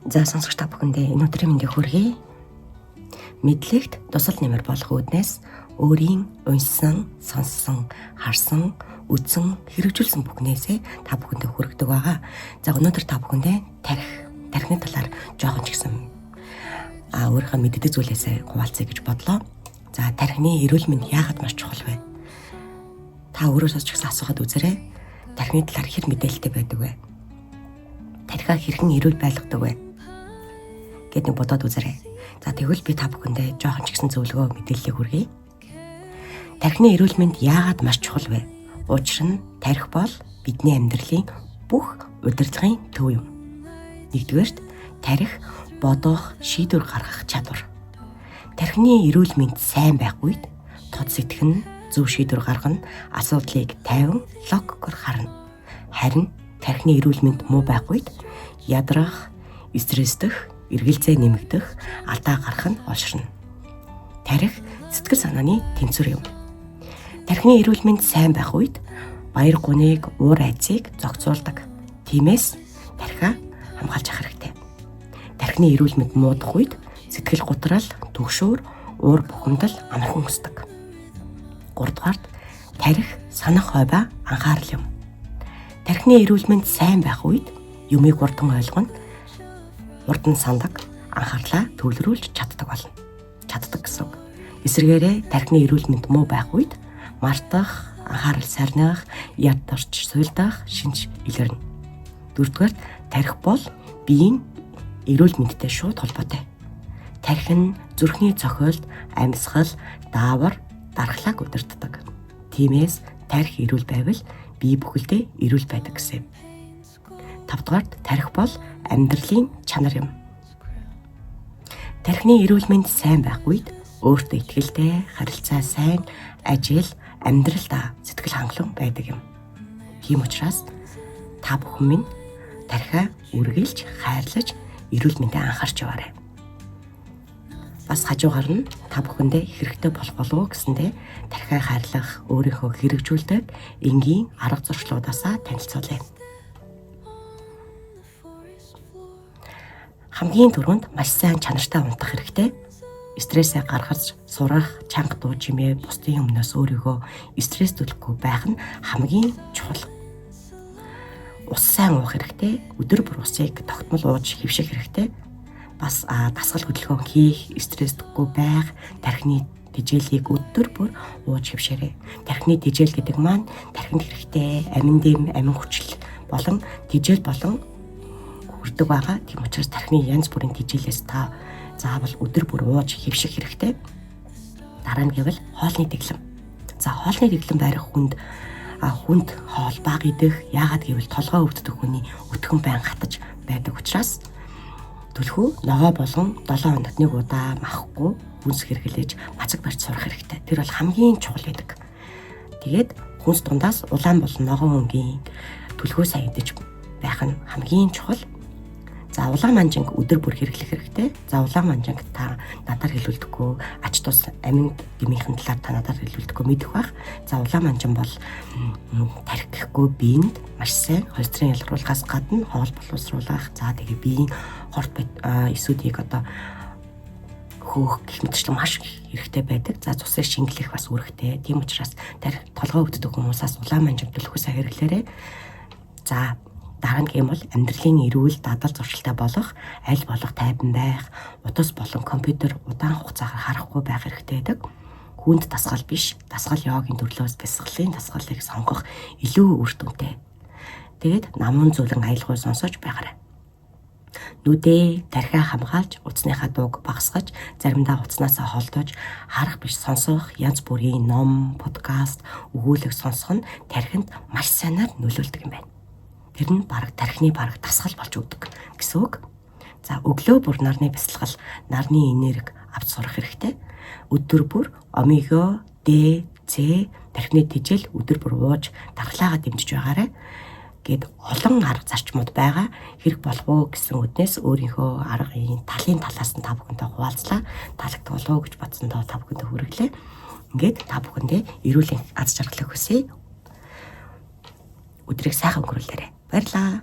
За сонсогч та бүхэндээ энэ өдрийн мэндийг хүргэе. Мэдлэгт тусал нэмэр болох үүднээс өөрийн уншсан, сонссон, харсан, үзсэн, хэрэгжүүлсэн бүхнээсээ та бүхэндээ хүргэдэг байгаа. За өнөөдөр та бүхэндээ тархины талаар жоохон ч гэсэн өөрийнхөө мэддэг зүйлээсээ хуваалцъя гэж бодлоо. За тархины эрүүл мэнд яагаад маш чухал вэ? Та өөрөөсөө ч гэсэн асуухад үзээрэй. Тархины талаар хэр мэдээлэлтэй байдаг вэ? Тархиа хэрхэн эрүүл байлгадаг вэ? Гэт нэг бодоод үзээрэй. За тэгвэл би та бүхэндээ жоохон ч гэсэн зөвлөгөө мэдээллийг хүргэе. Тархины эрүүл мэнд яагаад маш чухал вэ? Учир нь тархи бол бидний амьдралын бүх удирдлагын төв юм. Нэгдүгээрт тархи бодох, шийдвэр гаргах чадвар. Тархины эрүүл мэнд сайн байх үед тод сэтгэн, зөв шийдвэр гаргана, асуудлыг тайван логикоор харна. Харин тархины эрүүл мэнд муу байх үед ядрах, стресстэх, эргэлзээ нэмэгдэх, алдаа гарах нь олширна. Тархи сэтгэл санааны тэнцвэр юм. Тархины эрүүл мэнд сайн байх үед баяр гуниг, уур айцыг зохицуулдаг. Тиймээс тархиа хамгаалж явах хэрэгтэй. Тархины эрүүл мэнд муудах үед сэтгэл гутрал, түгшүүр, уур бухимдал амархан өсдөг. Гуравдугаарт тархи санах хой ба анхаарал юм. Тархины эрүүл мэнд сайн байх үед юмыг хурдан ойлгоно, урд нь сандаг, анхаарлаа төвлөрүүлж чаддаг болно. Чаддаг гэсэн үг. Эсвэргээрээ тархины эрүүл мэнд муу байх үед мартах, анхаарал сарних, ядарч суйлдах шинж илэрнэ. Дөрөвдүгээр тархи бол биеийн эрүүл мэндтэй шууд холбоотой. Тархи нь зүрхний цохилт, амьсгал, даавар, дархлааг удирддаг. Тиймээс тархи эрүүл байвал бие бүхэлдээ эрүүл байдаг гэсэн юм. Тавдугаарт тархи бол амьдралын чанар юм. Тархины эрүүл мэнд сайн байх үед өөртөө итгэлтэй, харилцаа сайн, ажил, амьдралдаа сэтгэл хангалуун байдаг юм. Тийм учраас та бүхэн минь тархиа үргэлж хайрлаж, эрүүл мэндэд анхаарч яваарай. Бас хажуугаар нь та бүхэндээ хэрэгтэй болох болов уу гэсэндээ тархиа хайрлах, өөрийнхөө хэрэгжүүлдэг энгийн арга зуршлуудаасаа танилцуулъя. Хамгийн түрүүнд маш сайн чанартай унтах хэрэгтэй. Стрессээ гаргаж, сурах, чанга дуу чимээ, бусдын өмнөөс өөрийгөө стресс төлөхгүй байх нь хамгийн чухал. Ус сайн уух хэрэгтэй. Өдөр бүр усыг тогтмол ууж хэвших хэрэгтэй. Бас дасгал хөдөлгөөн хийх, стресстгүй байх, тархины тэжээлийг өдөр бүр ууж хэвшээрэй. Тархины тэжээл гэдэг маань тархинд хэрэгтэй амин дэм, амин хүчил болон тэжээл болон хүрдэг байгаа. Тийм учраас тархины янз бүрийн тэжээлээс та заавал өдөр бүр ууж хэвших хэрэгтэй. Дараа нь гэвэл хоолны дэглэм. За хоолны дэглэм барих хүнд хоол бага идэх. Яагаад гэвэл толгой өвддөг хүний өтгөн байн гатаж байдаг учраас түлхүү ногоо болгон 7 хоногт нэг удаа махгүй хүнс хэрэглэж мацаг барьж сурах хэрэгтэй. Тэр бол хамгийн чухал байдаг. Тэгээд хүнс дундаас улаан болон ногоон өнгийн түлхүү сайн идэж байх нь хамгийн чухал. За улаан манжинг өдөр бүр хэрэглэх хэрэгтэй. За улаан манжинг та надаар хэлүүлдэхгүй, ач тус амин дэмийнхэн талаар та надаар хэлүүлдэхгүй мэдэх байх. За улаан манжин бол тархи гэхгүй биеинд маш сайн холестерин ялгаруулахаас гадна хоол боловсруулах, за тэгээ биеийн хорт эсүүдийг одоо хөөх гэх мэтчлэн маш хэрэгтэй байдаг. За цусыг шингэлэх бас үүрэгтэй. Тийм учраас тархи толгой өвддөг хүмүүсээс улаан манжин түлхүү сайн хэрэглээрэй. За дараа нь гэх юм бол амьдралын эрүүл дадал зуршилтай болох, аль болох тайван байх, утас болон компьютер удаан хугацаагаар харахгүй байх хэрэгтэй байдаг. Хүнд дасгал биш, дасгал йогийн төрлөөс бясалгалын дасгалыг сонгох илүү үр дүнтэй. Тэгээд намун зүйлэн аялгау сонсож байгаарай. Нүдээ тархиа хамгаалж, утасныхаа дууг багасгаж, заримдаа утаснаасаа холдож, харах биш сонсох, янз бүрийн ном, подкаст, өгүүлэг сонсох нь тархинд маш сайнаар нөлөөлдөг юм байна. Тэр нь бараг тархины бараг дасгал болж өгдөг гэсэн үг. За өглөө бүр нарны бясалгал, нарны энерги авч сурах хэрэгтэй. Өдөр бүр омега, Д, С тархины тэжээл өдөр бүр ууж дархлаагаа дэмжиж байгаарай гэд олон арга зарчмууд байгаа. Хэрэг болох уу гэсэн үднээс өөрийнхөө аргын талын талаас нь та бүхэнтэй хуваалцлаа. Таалагдах болов уу гэж бодсондоо та бүхэндээ хүргэлээ. Ингээд та бүхэндээ эрүүл аз жаргалыг хүсье. Өдрийг сайхан өнгөрүүлээрэй. Баярлалаа.